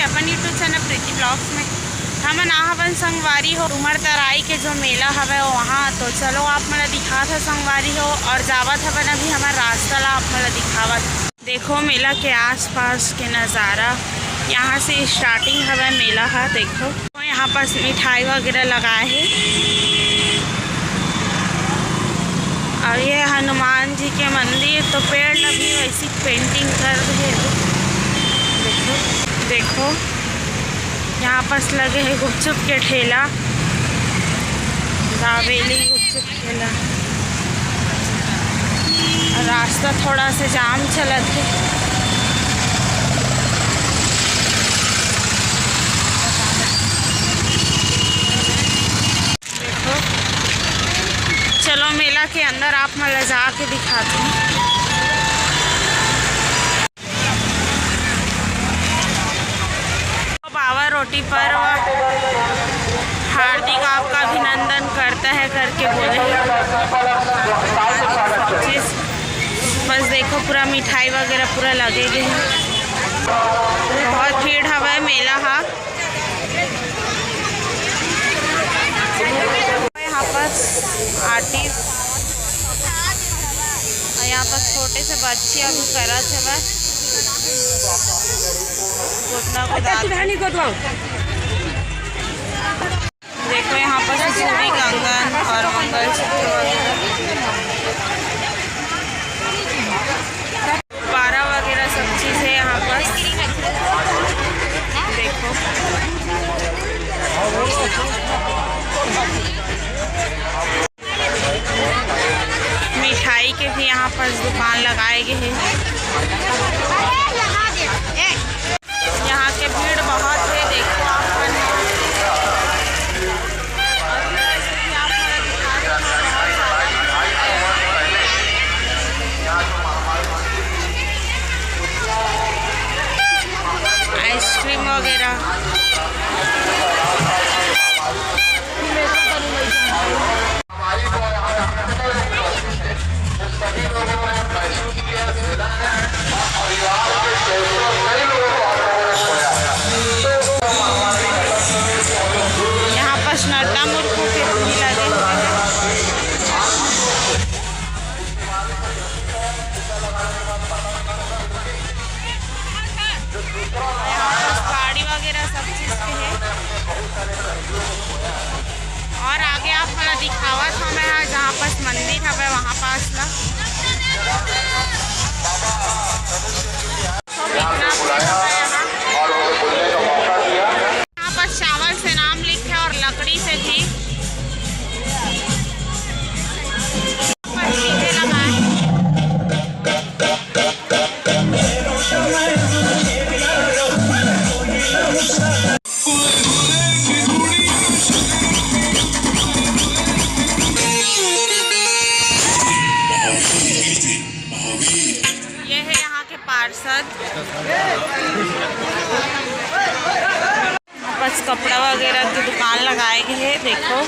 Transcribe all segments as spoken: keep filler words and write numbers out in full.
अपन YouTube channel प्रीति blogs में हमन आहवन संगवारी हो, उमर तराई के जो मेला हवय वहाँ। तो चलो आप मन ला दिखात ह संगवारी हो, और जावत हवन अभी हमर रास्ता ला आप मन ला दिखावत। देखो मेला के आसपास के नज़ारा, यहाँ से स्टार्टिंग हवय मेला ह। देखो यहाँ पास मिठाई वगैरह लगाए हे, और ये हनुमान जी के मंदिर, तो पेड़ ला भी वैसी पेंटिंग कर रहे हो। देखो, देखो यहाँ पास लगे हे गुपचुप के ठेला, दाबेली गुपचुप ठेला। रास्ता थोड़ा से जाम चलत हे। देखो, चलो मेला के अंदर आप मन ला जाके दिखाती हूँ। बाबा रोटी पर्व हार्दिक आपका अभिनंदन करता है करके बोले हैं। बस देखो पूरा मिठाई वगैरह पूरा लगे गए हैं, बहुत भीड़ हवय मेला हा। यहाँ पर आर्टिस्ट और यहाँ पर छोटे से बच्चे अभी करत हवय गोदना गोदान। देखो यहाँ पर चूड़ी कंगन और मंगलसूत्र वगैरह। गुब्बारा वगैरह सब चीज़ है यहाँ पर। देखो मिठाई के भी यहाँ पर दुकान लगाए गए हैं। यहाँ के भीड़ बहुत है, देखो आप मन। आइसक्रीम वगैरह। यहाँ पास नड्डा मुर्मू के भी लगे हुए हैं। यहाँ पास गाड़ी वगैरह सब चीज़ के है। और आगे आप मन ला दिखावत हवं मैं, जहाँ पास मंदिर हवय वहाँ पास ला। यहाँ पर चावल से नाम लिखे और लकड़ी से भी। ये है यहाँ के पार्षद। बस कपड़ा वगैरह की दुकान लगाए गए हैं, देखो।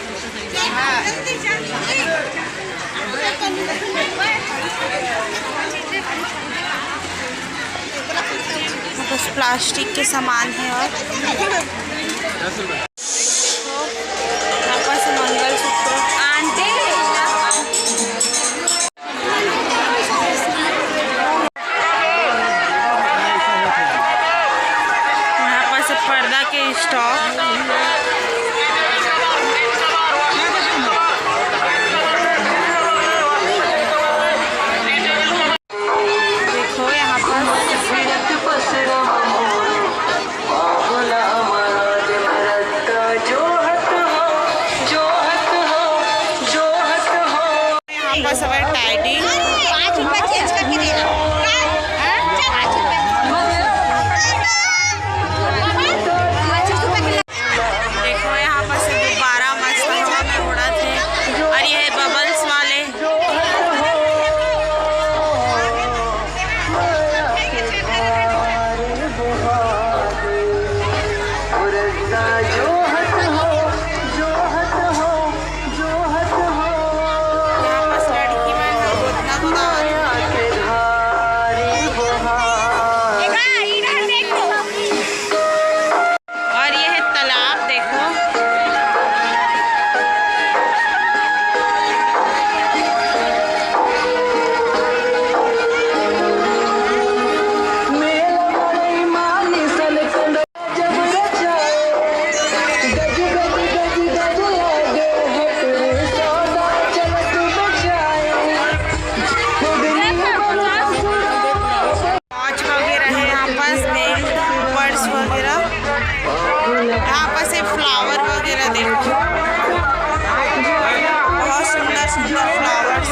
बस प्लास्टिक के सामान है और देखो, यहाँ पास मंगलसूत्र। आंटी। यहाँ पास पर्दा के स्टॉक। देखो यहाँ पर वगैरह। यहाँ पर से फ्लावर वगैरह देखो, बहुत सुंदर सुंदर फ्लावर्स।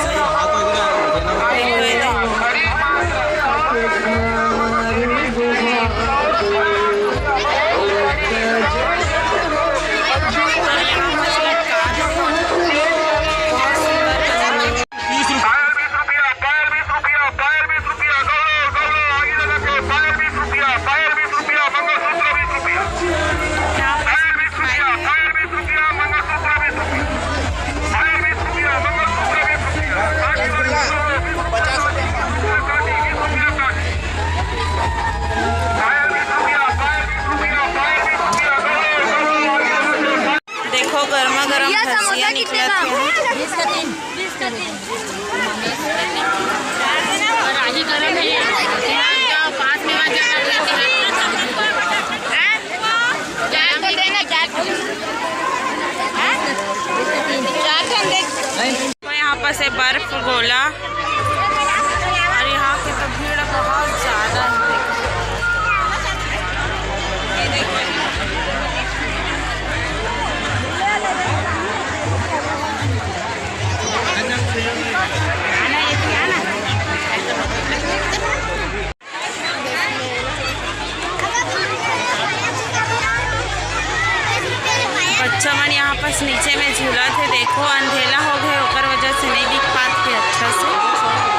देखो, गर्मा गर्म भजिया निकलत हे। और राही गरम है, पाँच में वहाँ जमा रहते हैं। चार को देना, चार को। चार को दे। तो यहाँ पर से बर्फ गोला, और यहाँ की तो भीड़ बहुत ज़्यादा है। ये देखो। बच्चा मन यहाँ पास नीचे में झूलत हे, देखो अंधेला हो गए, ओकर वजह से नहीं दिख पात हे अच्छा से।